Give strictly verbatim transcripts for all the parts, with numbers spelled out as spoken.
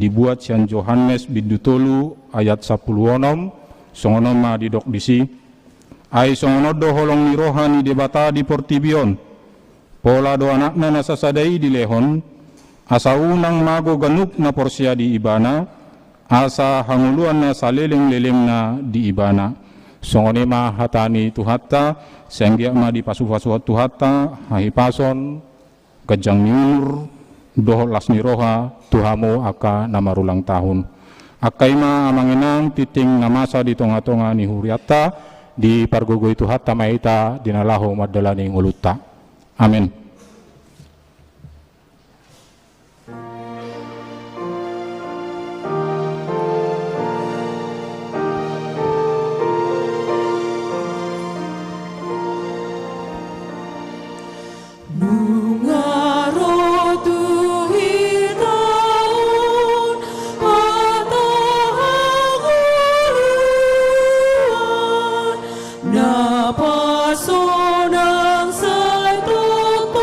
Dibuat sian Johannes bindu tolu ayat sampulu onom, songon on ma didok disi: Ai songon on do holong ni roha ni Debata di portibi on. Pola do Anakna na sasada i dilehon, asa unang mago ganup na porsea di Ibana, asa hangoluan na saleleng-lelengna di Ibana. Songon i ma hata ni Tuhanta, sai anggiat ma dipasupasu Tuhanta hahipason, ganjang ni umur dohot las ni roha tu hamu angka na marulang tahun. Angka i ma, amang inang, tingting na masa di tonga-tonga ni hurianta, dipargogoi Tuhanta ma hita di na laho mandalani ngolunta. Amen. Nunga ro tu hita on hata hangoluan, na pasonang sai tongtong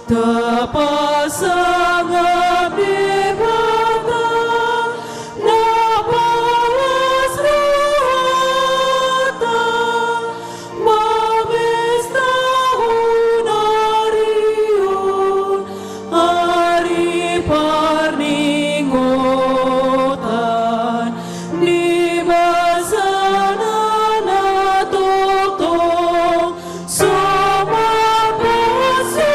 Tapasangap Debata na palas rohanta, mamestahon ari on, ari parningotan, di basana na tongtong so marpasuhuton.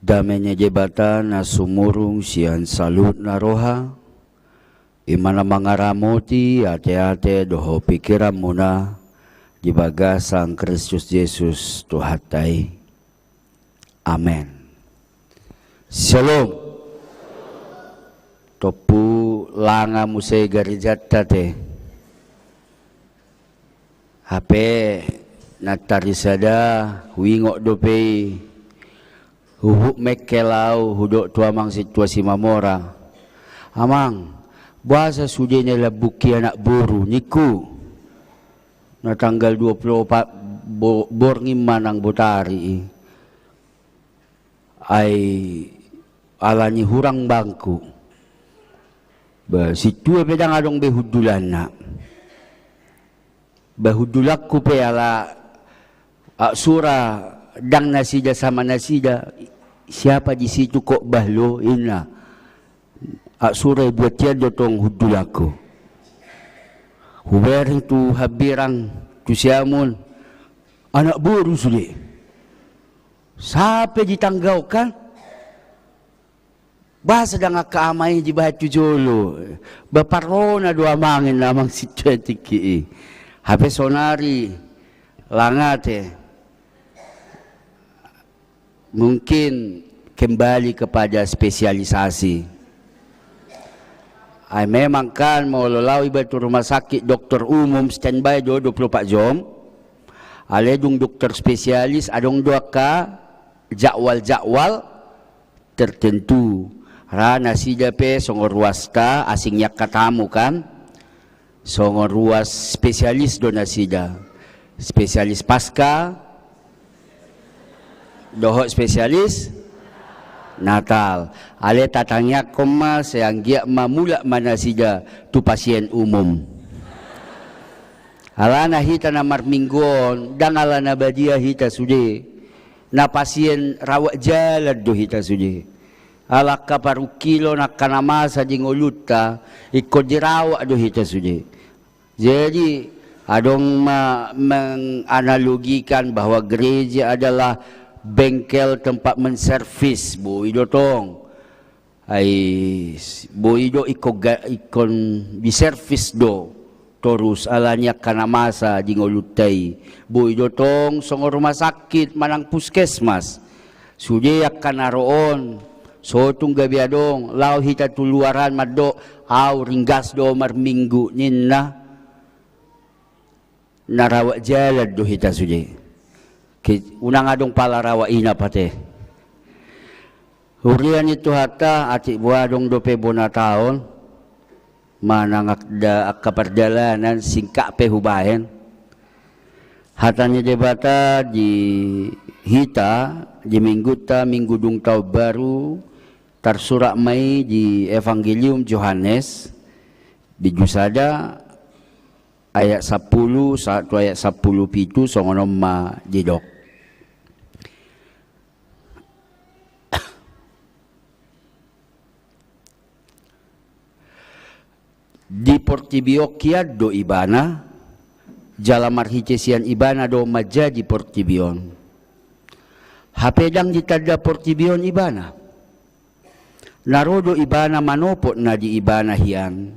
Dame ni Debata na sumurung sian saluhut na roha, i ma na mangaramoti ateate dohot pingkiranmuna di bagasan Kristus Jesus Tuhanta i. Amen. Shalom. Tompu langa muse garejanta te. Hape nantari sada huingot dope i, huhut mengkel au hudok tu amang sintua Simamora. Amang, boasa sude na lambungki anak boru ningku. Na tanggal dua puluh opat bo-, borngin manang botari i. Ai ala ni hurang bangku. Ba sintua pe ndang adong be hundulanna. Ba hundulanku pe ala aksura ndang nasida sama nasida. Siapa di situ kok bahlo inna. Aksura i buat hian do tong hundulanku. Hubereng tu hambirang tu siamun. Anak boru sude. Sampe ditanggaon kan. Boasa ndang angka ama i dibahen tu jolo. Ba parrona do amang inna amang sintua tingki i. Hape sonari langa te. Mungkin kembali kepada spesialisasi. Ai memang kan molo laho iba tu rumah sakit dokter umum standby do dua puluh empat jam. Alai dung dokter spesialis adong do angka jadwal-jadwal tertentu. Ra nasida pe songon ruasta asing ni angka tamu kan. Songon ruas spesialis do nasida. Spesialis Paskah dohot spesialis Natal. Alai tatangiangkon ma sai anggiat ma mulak ma nasida tu pasien umum. Alana hita na marminggu on ndang ala na badia hita sude. Na pasien rawat jalan do hita sude. Ala angka parungkilon angka na masa di ngolunta ingkon dirawat do hita sude. Jadi adong ma menganalogikan bahwa gereja adalah bengkel tempat menservis, boi do tong. Ai boi do ingkon ga-, ingkon diservis do. Torus ala ni angka na masa di ngolunta i. Boi do tong songon rumah sakit manang puskesmas. Sude angka na ro on, so tung gabe adong, laho hita tu luaran mandok, au ringgas do marminggu ninna. Na rawat jalan do hita sude. Ke, unang adong pala rawat inap ate. Huria ni Tuhanta, atik boha adong dope bona taon, manang ak-, da-, angka pardalanan singkat pe hubahen. Hata ni Debata di hita, di minggunta, minggu dung taon baru, tarsurat ma i di Evangelium Johannes, bindu sada, ayat sampulu sahat tu ayat sampulu pitu, songon on ma didok. Di portibi on hian do Ibana, jala marhite sian Ibana do manjadi portibi on. Hape ndang ditanda portibi on Ibana. Na ro do Ibana manopot na di Ibana hian,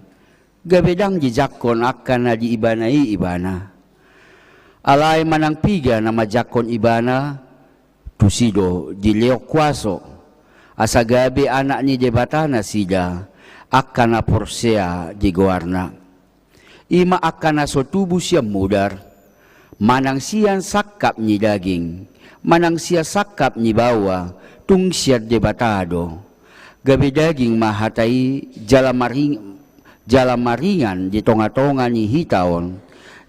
gabe ndang dijangkon angka na di Ibana i Ibana. Alai manang piga na manjangkon Ibana, tusi do dilehon kuaso, asa gabe anak ni Debata nasida, angka na porsea di goarna. I ma angka na so tubu sian mudar, manang sian sangkap ni daging, manang sian sangkap ni baoa, tung sian Debata do. Gabe daging ma hata i, jala maring-, jala maringan di tonga-tonga ni hita on.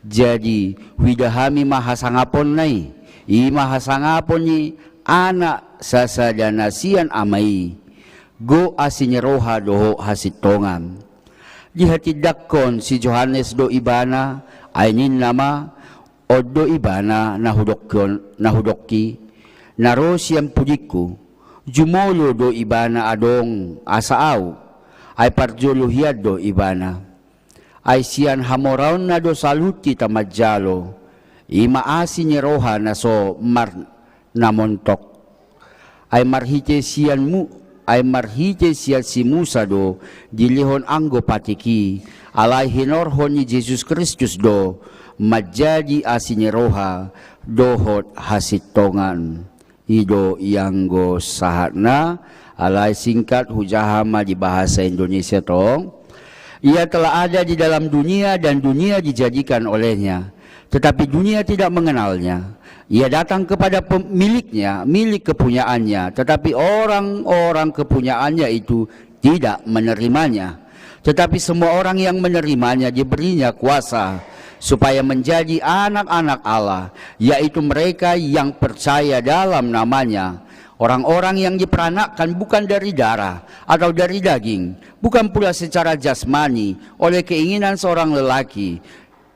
Jadi huida hami ma hasangaponna i, i ma hasangapon ni Anak sasada na sian Ama i, gok asi ni roha dohot hasintongan. Dihatindangkon si Johannes do ibana, ai ninna ma, on do ibana na hudok-, na hudokki, na ro sian pudingku. Jumolo do ibana adong asa ahu, ai parjolo hian do ibana. Ai sian hamoraonna do saluhut hita manjalo, i ma asi ni roha na so mar-, na montok. Ai marhite sian Mu-, ai marhite sian si Musa do dilehon anggo patik i, alai hinorhon ni Jesus Kristus do manjadi asi ni roha dohot hasintongan. I do ianggo sahatna, alai singkat hujaha ma di bahasa Indonesia tong. Ia telah ada di dalam dunia dan dunia dijadikan olehnya, tetapi dunia tidak mengenalnya. Ia datang kepada pemiliknya, milik kepunyaannya, tetapi orang-orang kepunyaannya itu tidak menerimanya. Tetapi semua orang yang menerimanya diberinya kuasa supaya menjadi anak-anak Allah, yaitu mereka yang percaya dalam namanya. Orang-orang yang diperanakkan bukan dari darah atau dari daging, bukan pula secara jasmani oleh keinginan seorang lelaki,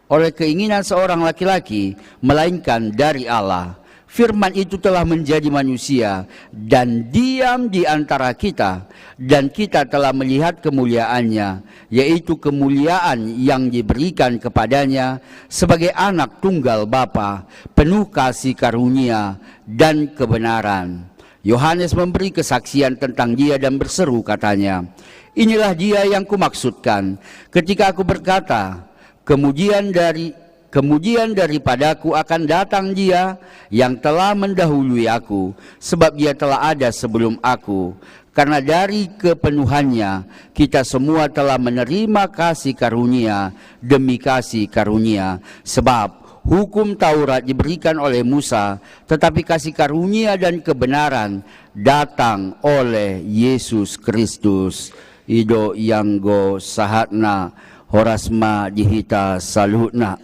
oleh keinginan seorang laki-laki, melainkan dari Allah. Firman itu telah menjadi manusia dan diam di antara kita, dan kita telah melihat kemuliaannya, yaitu kemuliaan yang diberikan kepadanya sebagai anak tunggal Bapa, penuh kasih karunia dan kebenaran. Yohanes memberi kesaksian tentang dia dan berseru katanya, "Inilah dia yang kumaksudkan ketika aku berkata, kemudian dari, kemudian daripadaku akan datang dia yang telah mendahului aku, sebab dia telah ada sebelum aku." Karena dari kepenuhannya, kita semua telah menerima kasih karunia demi kasih karunia. Sebab hukum Taurat diberikan oleh Musa, tetapi kasih karunia dan kebenaran datang oleh Yesus Kristus. I do ianggo sahatna. Horas ma di hita saluhutna.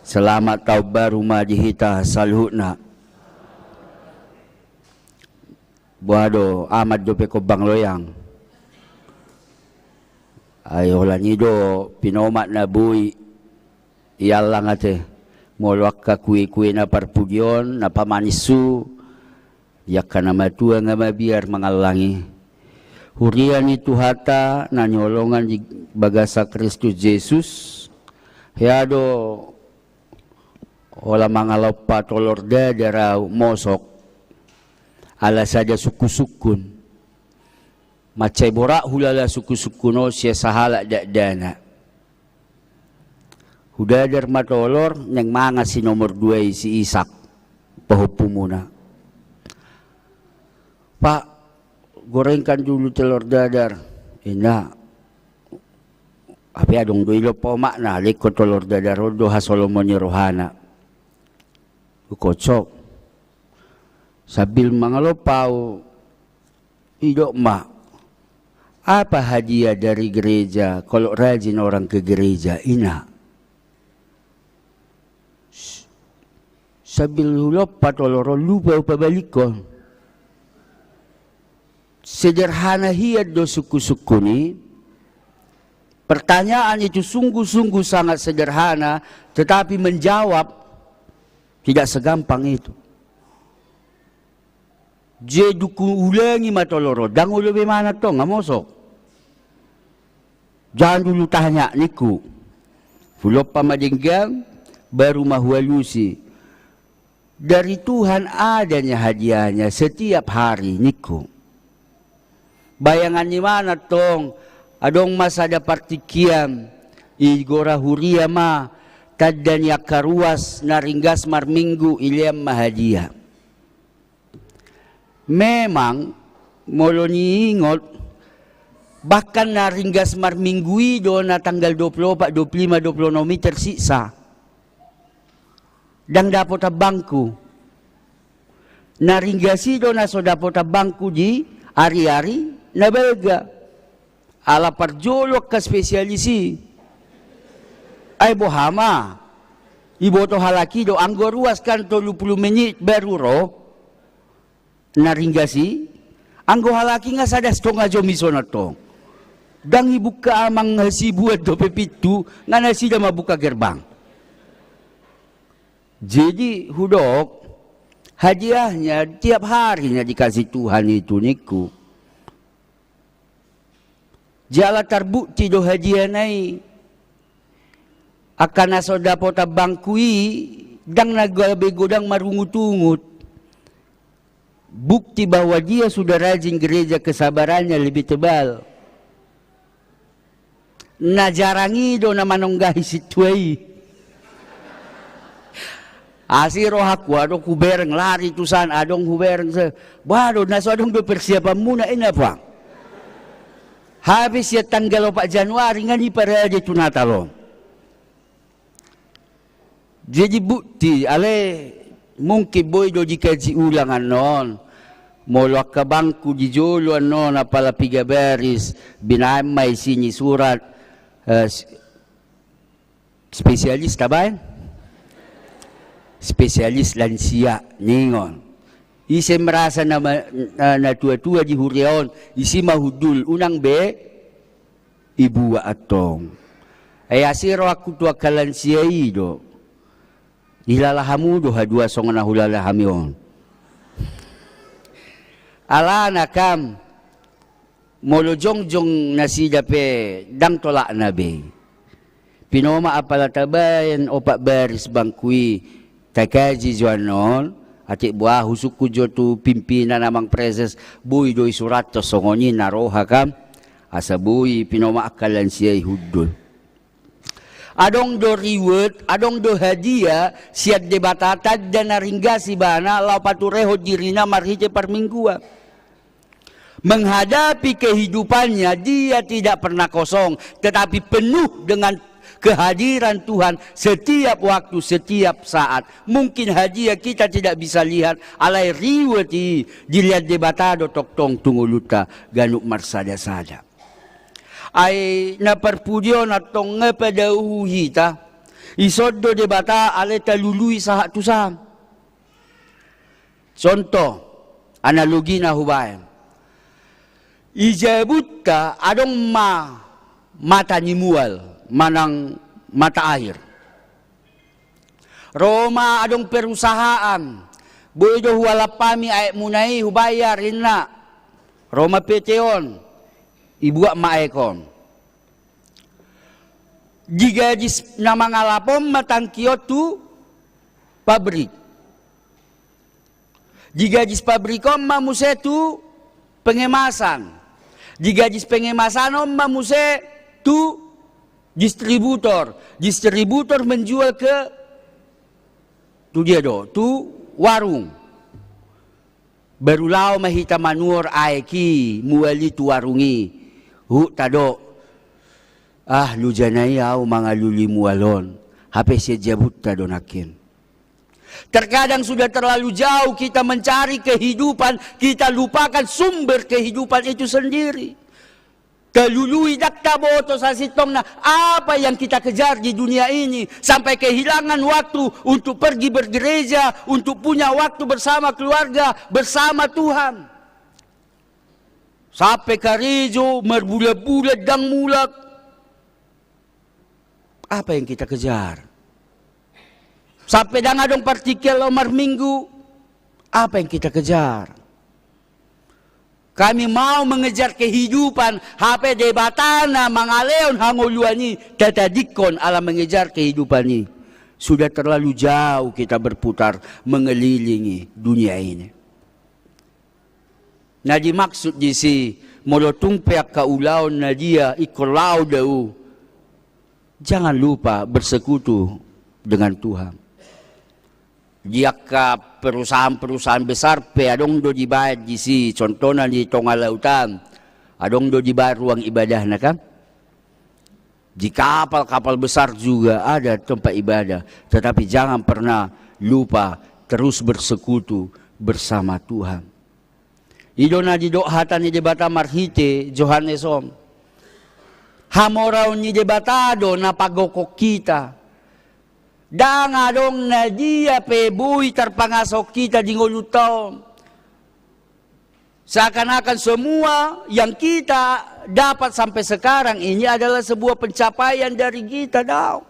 Selamat tahun baru ma di hita saluhutna. Boha do, aman dope hombang loyang? Ai holan i do pinomat na boi iallang ate. Molo angka kuekue na parpudi on na pamanishon, di angka na matua nga mabiar mangallang i. Huria ni Tuhanta na hinaholongan di bagasan Kristus Jesus, hea do holan mangalompa tolor dadar ahu mosok, ala sada sungkun-sungkun. Mansai borat hulala sungkun-sungkun on sian sahalak dakdanak. Hudadar ma tolor, naeng mangan si nomor dua i, si Isak, pahompumuna. "Pak, gorengkan dulu telur dadar," ninna. Hape adong do dilompa omakna, lehon tolor dadar on do hasolomo ni rohana. Kocok. Sambil mangalompa ahu, didok ma, "Apa hadiah dari gereja kalau rajin orang ke gereja?" ninna. S-, sambil hulompa tolor on, lupa ahu pabalikkon. Sederhana hian do sungkun-sungkun i. Pertanyaan itu sungguh-sungguh sangat sederhana, tetapi menjawab tidak segampang itu. Jadi huulangi ma tolor on, ndang olo be mangan tong, nga mosok. "Jangan dulu tanya," ningku. Hulompa ma denggan, baru ma hualusi. "Dari Tuhan adanya hadiahnya setiap hari," ningku. Bayangan ni imana tong, adong ma sada partingkian, igora huria ma, tanda ni angka ruas na ringgas marminggu, dilean ma hadiah. Memang, molo niingot, bahkan na ringgas marminggu i do na tanggal dua puluh opat, dua puluh lima, dua puluh enam i tersiksa. Ndang dapot ambangku. Na ringgas i do na so dapot ambangku di ari-ari na balga. Ala parjolo angka spesialis i. Ai boha ma. Iboto halak i do, anggo ruas kan tolu pulu menit baru ro. Na ringgas i, anggo halak i nga sada stonga jom i songon tong. Ndang ibuka amang Hasibuan dope pintu, nga nasida mambuka gerbang. Jadi hudok, hadiahnya tiap hari na dikasih Tuhan itu ningku. Jala tarbukti do hadiahna i. Angka na so dapotan bangku i, ndang na gabe godang marungutungut. Bukti bahwa dia sudah rajin gereja, kesabarannya lebih tebal. Na jarang i do na manonggahi sintua i. Asi rohangku adong hubereng, lari tusan adong hubereng se. Bah do, na so adong do persiapanmuna, ina pang. Habis sian tanggal opat Januari nga diparade tu Natal on. Jadi bukti, alai mungkin boi do dikaji ulang annon. Molo angka bangku di jolo annon, apala piga baris, binaen ma isi ni surat, eh, s-, spesialis tabaen? Spesialis lansia, ningon. Ise merasa na ma-, na, na tua-tua di huria on, isi ma hundul, unang be ibuat antong. Ai asi rohangku tu angka lansia i do. Dilala hamu do haduan songon na hulala hami on. Alana kam, molo jongjong nasida pe ndang tolakna be. Pinomat apala tabaen opat baris bangku i, takaji jo annon, atik boha husungkun jo tu pimpinan amang preses, boi do isurathon songon i na roha kam, asa boi pinomat angka lansia i hundul. Adong do reward, adong do hadiah sian Debata, tanda na ringgas ibana laho paturehon dirina marhite parmingguan. Menghadapi kehidupannya, dia tidak pernah kosong, tetapi penuh dengan kehadiran Tuhan setiap waktu, setiap saat. Mungkin hadiah kita tidak bisa lihat, alai reward i dilehon Debata do tongtong tu ngolunta ganup marsada-sada. Ai na parpudi on antong nga padaohu hita, dison do Debata alai talului sahat tusan. Contoh, analogi na hubaen. Di jabunta adong ma mata ni mual, manang mata air. Ro ma adong perusahaan, boi do hualap hami aekmuna i hubayar, inna. Ro ma P T on, ibuat ma aek on. Digadis na mangalap on ma tangki on tu pabrik. Digadis pabrik on ma muse tu pengemasan. Digadis pengemasan on ma muse tu distributor. Distributor menjual ke, tu dia do, tu warung. Baru laho ma hita manuhor aek i, mual i tu warung i. Huhut tadok, ah, lujana i ahu mangalului mual on. Hape sian jabunta do nangkin. Terkadang sudah terlalu jauh kita mencari kehidupan, kita lupakan sumber kehidupan itu sendiri. Talului, ndang taboto sasintongna apa yang kita kejar di dunia ini, sampai kehilangan waktu untuk pergi bergereja, untuk punya waktu bersama keluarga, bersama Tuhan. Sampai karejo marbulan-bulan ndang mulak. Apa yang kita kejar? Sampai ndang adong partingkian laho marminggu. Apa yang kita kejar? Kami mau mengejar kehidupan, hape Debata na mangalehon hangoluan i tatadingkon ala mengejar kehidupan i. Sudah terlalu jauh kita berputar mengelilingi dunia ini. Na dimaksud disi, molo tung pe angka ulaon na dia ingkon laho do ahu, jangan lupa bersekutu dengan Tuhan. Di angka perusahaan-perusahaan besar pe adong do dibaen disi, contohna di tonga lautan, adong do dibaen ruang ibadahna kan? Di kapal-kapal besar juga ada tempat ibadah, tetapi jangan pernah lupa terus bersekutu bersama Tuhan. I do na didok hata ni Debata marhite Johannes on. Hamoraon ni Debata do na pagokhon hita. Ndang adong na dia pe boi tarpangashon hita di ngolunta on. Seakan-akan semua yang kita dapat sampai sekarang ini adalah sebuah pencapaian dari kita, daong.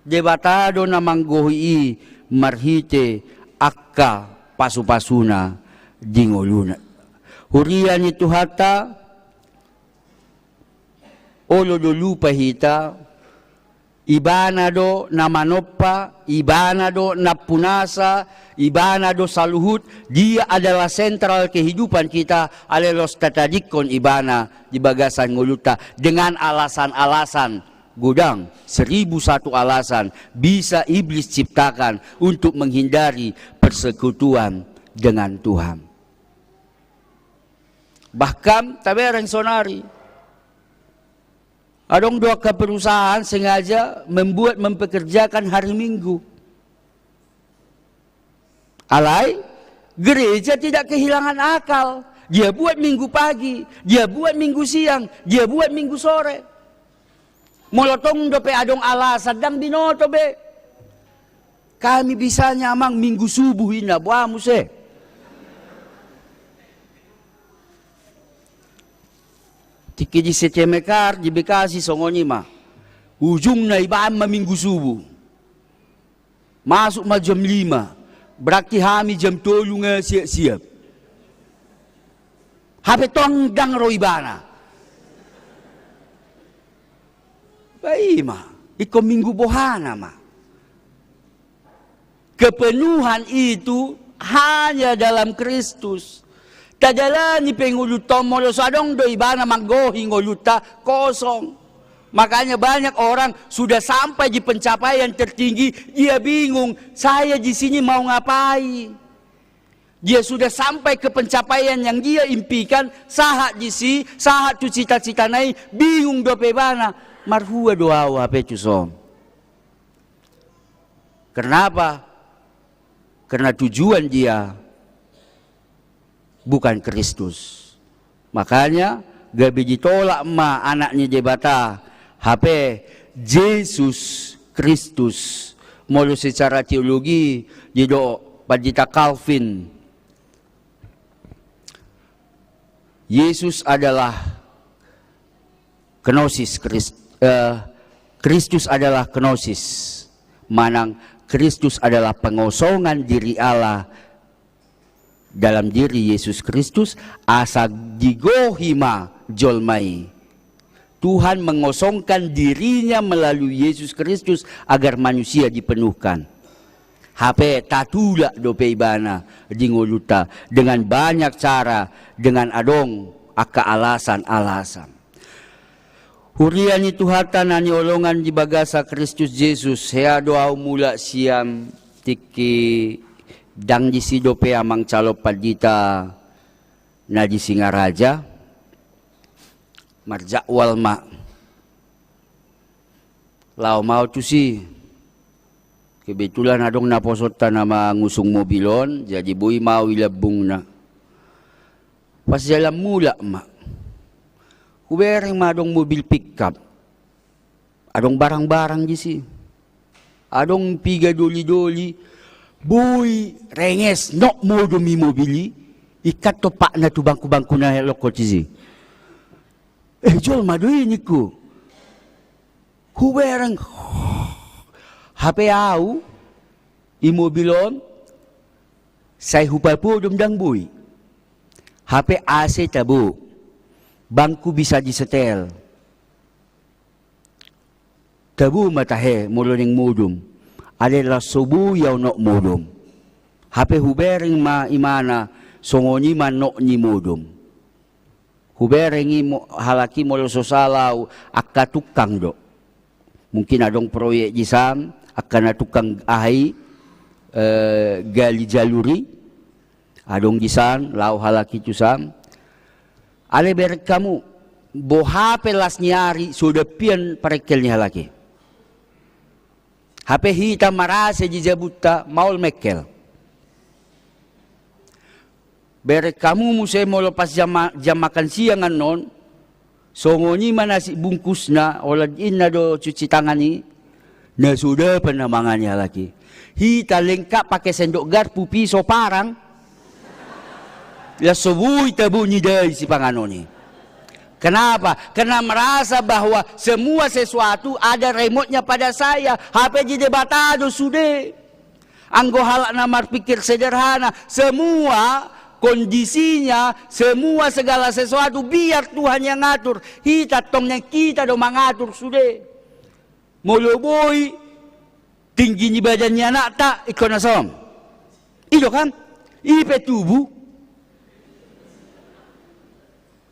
Debata do na manggohi i marhite angka pasu-pasuna di ngoluna. Huria ni Tuhanta, olo do lupa hita, Ibana do na manompa, Ibana do nampunasa, Ibana do saluhut, Dia adalah sentral kehidupan kita, alai los tatadingkon Ibana di bagasan ngolunta dengan alasan-alasan godang, seribu satu alasan bisa iblis ciptakan untuk menghindari persekutuan dengan Tuhan. Bahkan, tabereng sonari, adong do angka perusahaan sengaja membuat, mempekerjakan hari Minggu. Alai, gereja tidak kehilangan akal. Dia buat Minggu pagi, dia buat Minggu siang, dia buat Minggu sore. Molo tong dope adong alasan, ndang binoto be. Kami bisanya, Amang, Minggu subuh, inna, boha muse. Tingki di C C Mekar, di Bekasi, songon i ma. Ujungna ibana ma Minggu subuh. Masuk ma jam lima. Berarti hami jam tolu nga siap-siap. Hape tong ndang ro ibana. Ba i ma, ingkon Minggu bohana ma. Kepenuhan itu hanya dalam Kristus. Tajalani pe ngolunta on, molo so adong do ibana manggohi ngolunta, kosong. Makanya banyak orang sudah sampai di pencapaian tertinggi, dia bingung, saya di sini mau ngapain? Dia sudah sampai ke pencapaian yang dia impikan, sahat disi, sahat tu cita-citana i, bingung dope ibana, marhua do au hape tuson. Karena apa? Karena tujuan dia bukan Kristus. Makanya, gabe ditolak ma Anak ni Debata, hape Jesus Kristus. Molo secara teologi, didok Pandita Calvin, Yesus adalah kenosis, Kris-, eh, Kristus adalah kenosis. Manang Kristus adalah pengosongan diri Allah dalam diri Yesus Kristus, asa digohi ma jolma i. Tuhan mengosongkan diri-Nya melalui Yesus Kristus agar manusia dipenuhkan. Hape tatulak dope ibana di ngolunta dengan banyak cara, dengan adong angka alasan-alasan. Huria ni Tuhanta na hinaholongan di bagasan Kristus Jesus, hea do au mulak sian tingki, ndang disi dope amang calon pandita na di Singaraja. Marjadwal ma. Laho ma au tusi. Kebetulan adong naposonta na mangusung mobil on, jadi boi ma au i lambungna. Pas jalan mulak ma, hubereng ma adong mobil pickup. Adong barang-barang disi. Adong piga doli-doli. Boi renges, nok modom i mobil i. Ingkon tompakna tu bangku-bangku na longkot disi. Eh, jolma do i, ningku. Hubereng. Hape au, i mobil on, sai hupapodom ndang boi. Hape A C tabo. Bangku bisa disetel. Tabo ma tahe molo naeng modom. Alai laos so boi au nok modom. Hape hubereng ma imana, songon i ma nok ni modom. Hubereng i mo-, halak i, molo so sala au, angka tukang do. Mungkin adong proyek disan, angka na tukang aha i, eh, gali jalur i. Adong disan, laho halak i tusan. Alai bereng hamu, boha pe las ni ari, so dapot hian parengkel ni halak i. Hape hita marase di jabunta, maol mengkel. Bereng hamu muse molo pas jam ma-, jam makan siang annon, Songon i ma nasi bungkusna, holan inna do cuci tangan i. Na so dapot na mangan i halak i. Hita lengkap pake sendok garpu, piso, parang. Ia so boi tabo ni dai sipanganon i. Kenapa? Karena merasa bahwa semua sesuatu ada remotenya pada saya. Hape di Debata do sude. Anggo halak na marpikir sederhana, semua kondisinya, semua segala sesuatu biar Tuhan yang ngatur. Hita tong nian hita do mangatur sude. Molo boi tinggi ni badan ni anakta, ingkon na son. I do kan? I pe tubu.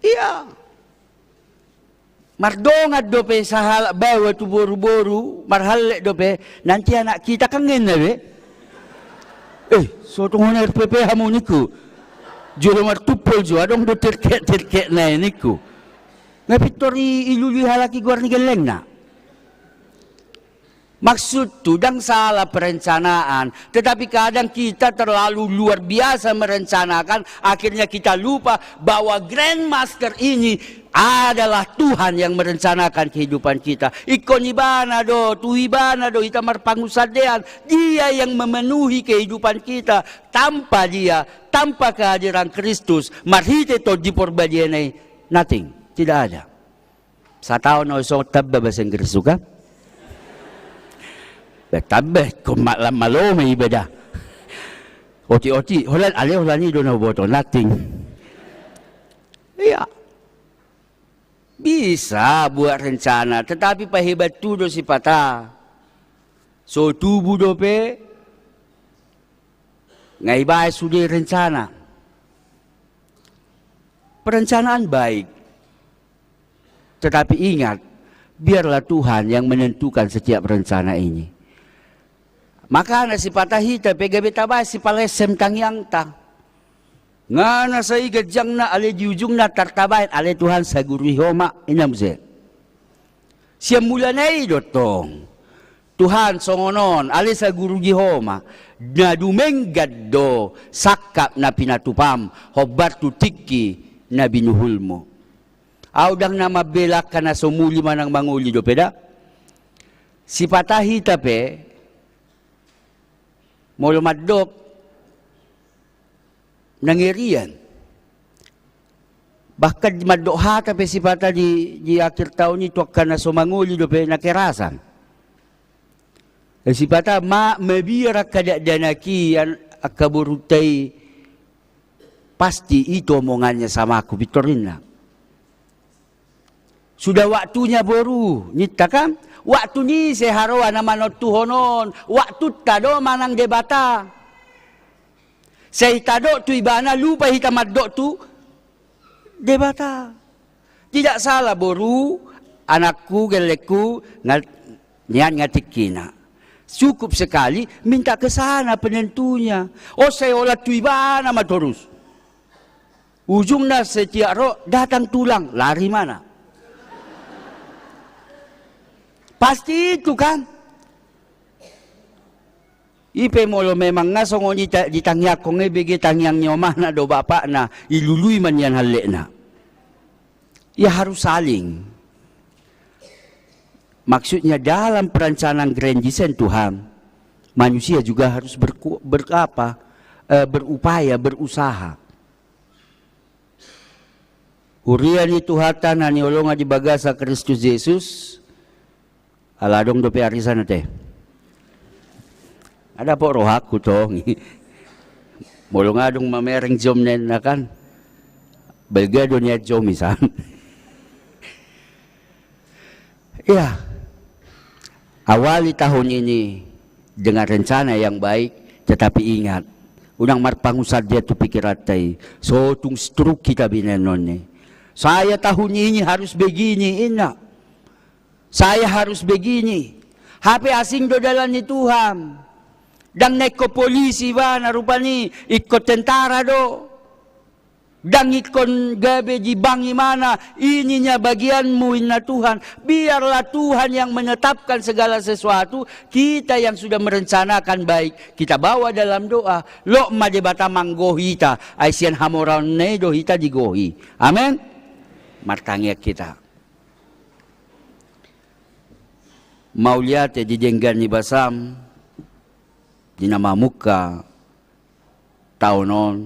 Ia. Mardongan dope sahalak baoa tu boruboru, marhallek dope, nanti anak kita kan ninna be. Eh, so tung on R P P H hamu ningku. Jolo martumpol jo, adong do tirkek-tirkekna i ningku. Nga pintor i, ilului halak i goar ni gellengna. Maksudku, ndang salah perencanaan, tetapi kadang kita terlalu luar biasa merencanakan, akhirnya kita lupa bahwa Grandmaster ini adalah Tuhan yang merencanakan kehidupan kita. Ingkon Ibana do, tu Ibana do hita marpangunsandean. Dia yang memenuhi kehidupan kita. Tanpa Dia, tanpa kehadiran Kristus, marhite Tondi Porbadia i, nothing, tidak ada. Sataon na songon tamba bahasa Inggris juga. Bah, tamba, ingkon ma-, lam malo ma iba da. Otik-otik, holan ale, holan i do na huboto, nothing. Ia. Bisa buat rencana, tetapi pahebat tu do sipata. So tubu dope, nga ibaen sude rencana. Perencanaan baik. Tetapi ingat, biarlah Tuhan yang menentukan setiap rencana ini. Makana sipata hita pe gabe tabaen sipalessem tangiangta. Nga na sai ganjangna ale di ujungna tartabaen ale Tuhan saguru di Ho ma, inna muse. Sian mulana i do tong. Tuhan songon on, ale saguru di Ho ma, na dumenggan do sangkap na pinatupam, hombar tu tingki na binuhulmu. Ahu ndang na mambela angka na so muli manang mangoli dope da. Sipata hita pe, molo mandok, na ngerian. Bahkan mandok hata pe sipata di, di akhir taon i tu angka na so mangoli dope na kerasan. Sipata ma, mabiar angka dakdanak i, an-, angka borunta i, pasti itu omongannya sama aku, pintor inna. Sudah waktunya boru, ninta kan? Waktu ni ise haroa na manontuhon on, waktunta do manang Debata. Sai tadok tu ibana, lupa hita mandok tu Debata. Tidak salah boru, anakku, gellengku, nga-, nian nga tingkina. Cukup sekali minta ke sana penentunya. Oh, sai holan tu ibana ma torus. Ujungna setiap ro datang tulang, lari mana? Pasti itu kan? I pe molo memang nga songon i ta-, ditangiangkon i bege tangiang ni omana do bapakna, ilului ma nian hallekna. Ya harus saling. Maksudnya dalam perencanaan grand design Tuhan, manusia juga harus berku-, ber-, apa, eh, berupaya, berusaha. Huria ni Tuhanta na hinaholongan di bagasan Kristus Jesus, ala adong dope arisan ate. Nga dapot rohangku tong. Molo nga adong mamereng jom ninna kan. Balga do nian jom isan. Ya, awali tahun ini dengan rencana yang baik, tetapi ingat, unang marpangunsande tu pikiranta i, so tung struk hita be inna on i. Saya tahun ini harus begini, inna. Saya harus begini. Hape asing do dalan ni Tuhan. Ndang na ingkon polisi ibana rupani, ingkon tentara do. Ndang ingkon gabe di bank ibana, ini nya bagianmu, inna Tuhan. Biarlah Tuhan yang menetapkan segala sesuatu, kita yang sudah merencanakan baik, kita bawa dalam doa. Lot ma Debata manggohi hita, ai sian hamoraonna i do hita digohi. Amen. Martangiang hita. Mauliate di denggan ni basam, di na mamungka taon on,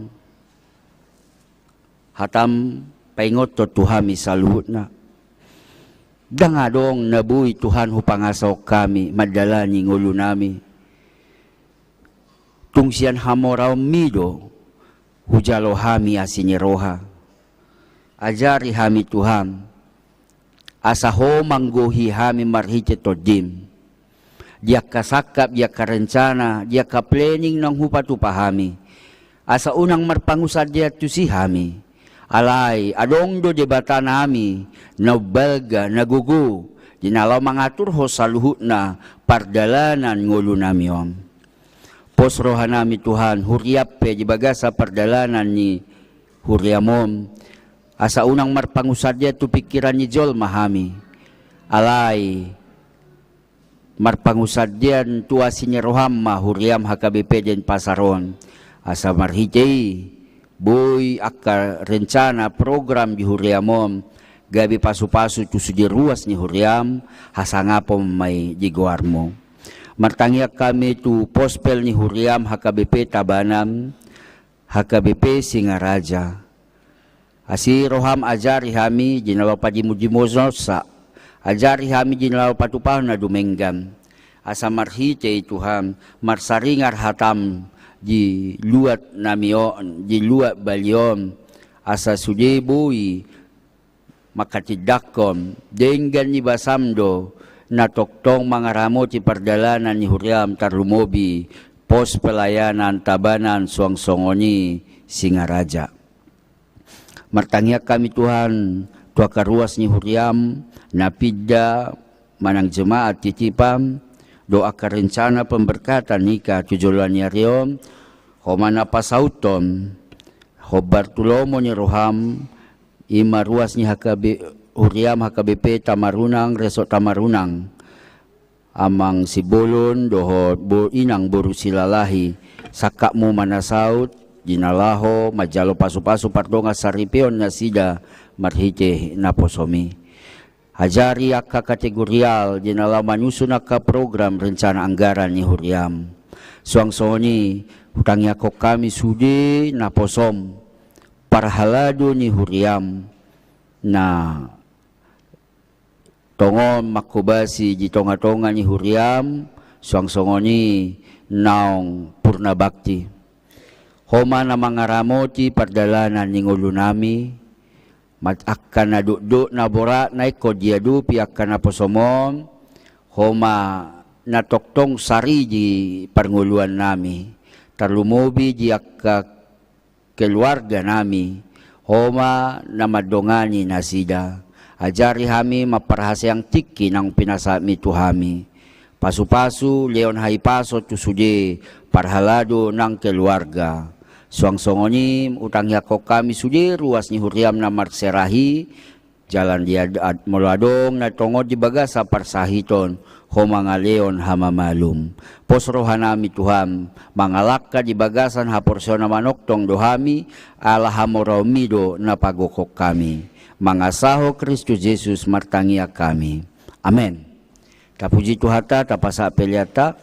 hatam paingothon tu hami saluhutna. Ndang adong na boi Tuhan hupangasahon hami mandalani ngolunami. Tung sian hamoraonmi do hujalo hami asi ni roha. Ajari hami Tuhan, asa Ho manggohi hami marhite Tondim. Di angka sangkap, di angka rencana, di angka planning naung hupatupa hami, asa unang marpangunsandean tusi hami. Alai adong do Debatanami na umbalga, na gogo, di na laho mangaturhon saluhutna pardalanan ngolunami on. Pos rohanami Tuhan, huriam pe di bagasan pardalanan ni huriam on, asa unang marpangunsandean tu pingkiran ni jolma hami. Alai marpangunsandean tu asi ni roham ma huriam H K B P Denpasar on, asa marhite i boi angka rencana program di huriam on gabe pasupasu tu sude ruas ni huriam, hasangapon ma i di goarmu. Martangiang hami tu pospel ni huriam H K B P Tabanan, H K B P Singaraja. Asi roham, ajari hami di na laho padimudimuhonsa, ajari hami di na laho patupahon na dumenggan. Asa marhite i Tuhan, marsaringar hatam di luat nami on, di luat bali on, asa sude boi mangkatindangkon denggan ni basam do na tongtong mangaramoti pardalanan ni huriam, tarlumobi pos pelayanan Tabanan suang songon i Singaraja. Martangiang hami Tuhan tu angka ruas ni huriam na pinda manang jemaat titipam, dohot angka rencana pemberkatan nika tu joloan ni ari on, Ho ma na pasauthon hombar tu lomo ni roham, i ma ruas ni H K B, huriam H K B P Tamarunang, Resort Tamarunang, Amang Simbolon dohot bo, Inang boru Silalahi, sangkapmu ma na saut di na laho manjalo pasupasu pardongan saripeon nasida marhite naposomi. Ajari angka kategorial di na laho manusun angka program rencana anggaran ni huriam. Suang songon i hutangiangkon hami sude naposom, parhalado ni huriam, na tongon mangkobasi di tongatonga ni huriam, suang songon i naung purna bakti. Ho ma na mangaramoti pardalanan ni ngolunami, ma angka na dokdok na borat na ingkon diadopi angka naposom on, Ho ma na tongtong sari di parngoluannami, tarlumobi di angka keluarganami, Ho ma na mandongani nasida. Ajari hami mamparhaseang tingki naung pinasahatmi tu hami. Pasupasu, lehon hahipason tu sude parhalado nang keluarga. Suang songon i hutangiangkon hami sude ruas ni huriam na marserahi, jala di ad-, ad-, molo adong na tongon di bagasan parsahiton, Ho mangalehon hamamalum. Pos rohanami Tuhan, mangalangka di bagasan haporseaon na manongtong do hami, ala hamoraonmi do na pagokhon hami. Mangasahon Kristus Jesus martangiang hami. Amen. Tapuji Tuhanta, tapasahat peleanta.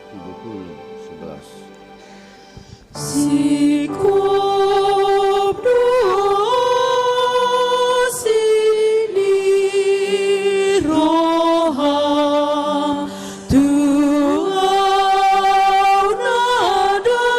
Tiga puluh sebelas. Singkop do asi ni roham tu au na dongan.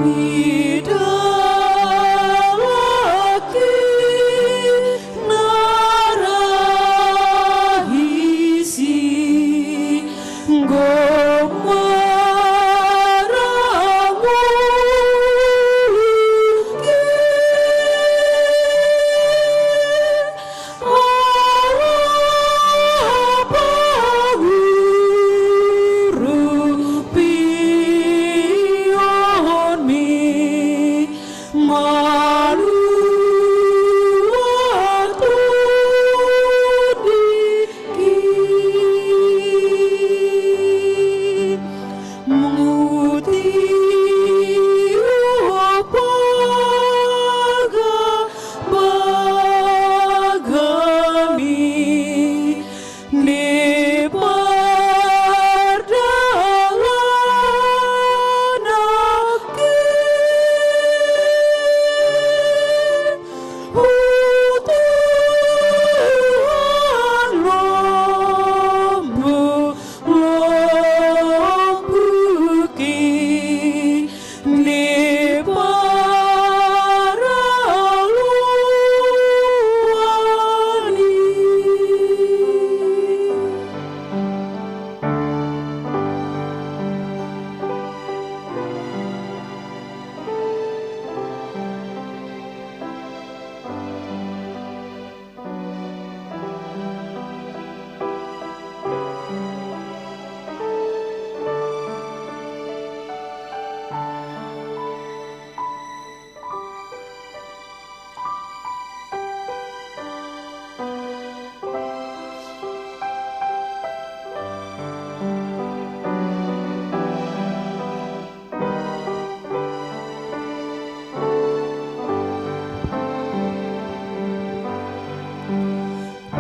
Idalaki na ra isi gomara muluk i. Ala pangurupionmi maluat tu diki. Mutiop bagabagami di pardalanan ke. Hutuan lombuk, lombuk i di paraluan i.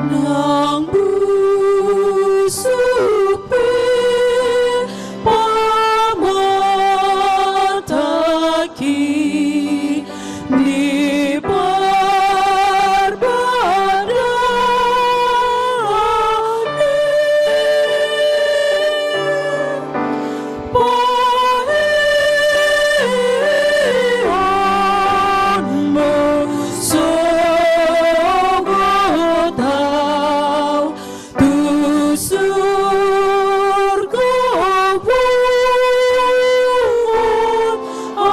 Nang busuk pe pamataki di parbadaan i. Paheheonmu sogot au tu surgo punguan au.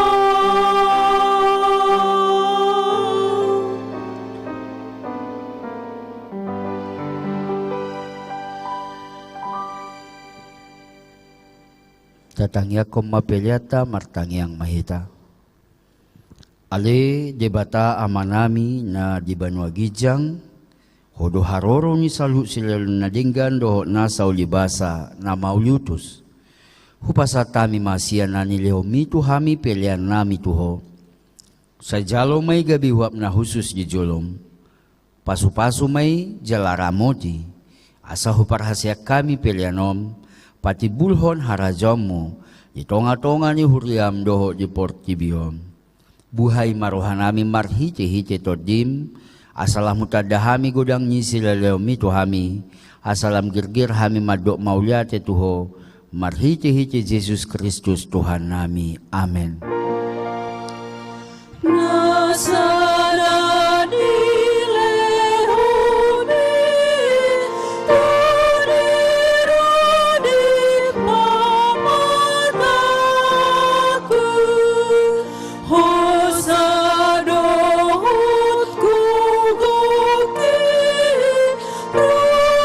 Tatangiangkon ma peleanta, martangiang ma hita. Ale Debata Amanami na di banua ginjang, Ho do haroro ni saluhut silehon na denggan dohot nasa ulibasa na mauliutus. Hupasahat hami ma sian na nilehonMi tu hami peleannami tu Ho. Sai jalo ma i gabe uap na hushus di jolom. Pasupasu ma i jala ramoti, asa huparhaseang hami pelean on patimbulhon harajaonMu di tongatonga ni huriaM dohot di portibi on. Buhai ma rohanami marhitehite TondiM, asa lam hutanda hami godang ni silehonMi tu hami, asa lam girgir hami mandok mauliate tu Ho, marhitehite Jesus Kristus Tuhannami. Amen. Na sada nilehonMi tu diri di pamatangku, hosa dohot hugok i, ro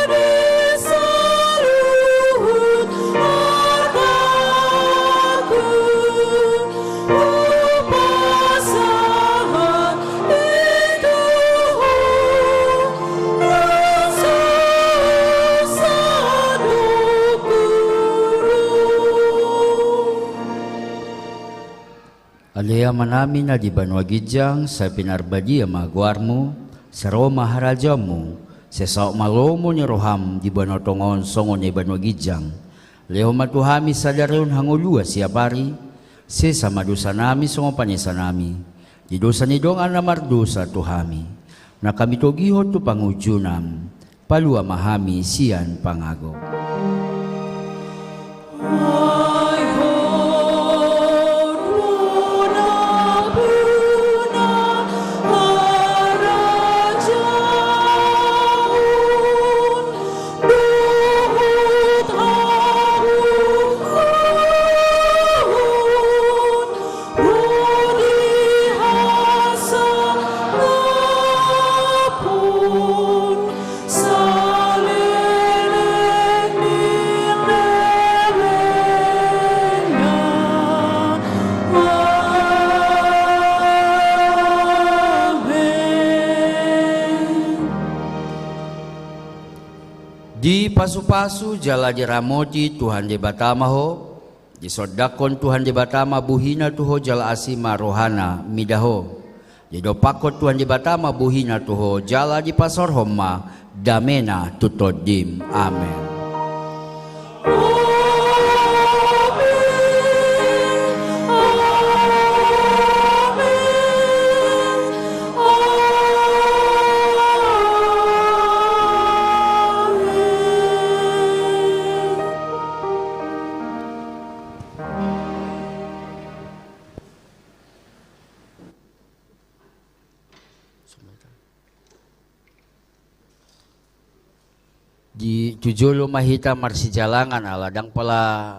di saluhut hatangku, hupasahat i tu Ho, na so sadokuru. Ale Amanami na di banua ginjang, sai pinarbadia ma goarMu, sai ro ma harajaonMu, sai saut ma lomo ni rohaM di banua tonga on songon na di banua ginjang. Lehon ma tu hami sadari on hangoluan siapari, sesa ma dosanami songon panesanami di dosa ni dongan na mardosa tu hami. Unang hami togihon tu pangunjunan, palua ma hami sian pangago. Ai Ho do Dipasupasu jala diramoti Tuhan Debata ma ho. Disondangkon Tuhan Debata ma buhina tu ho jala asi ma rohana mida ho. Didompakkon Tuhan Debata ma buhina tu ho jala dipasaorhon ma damena tu tondim. Amen. Di tu jolo ma hita marsijalangan ala ndang pola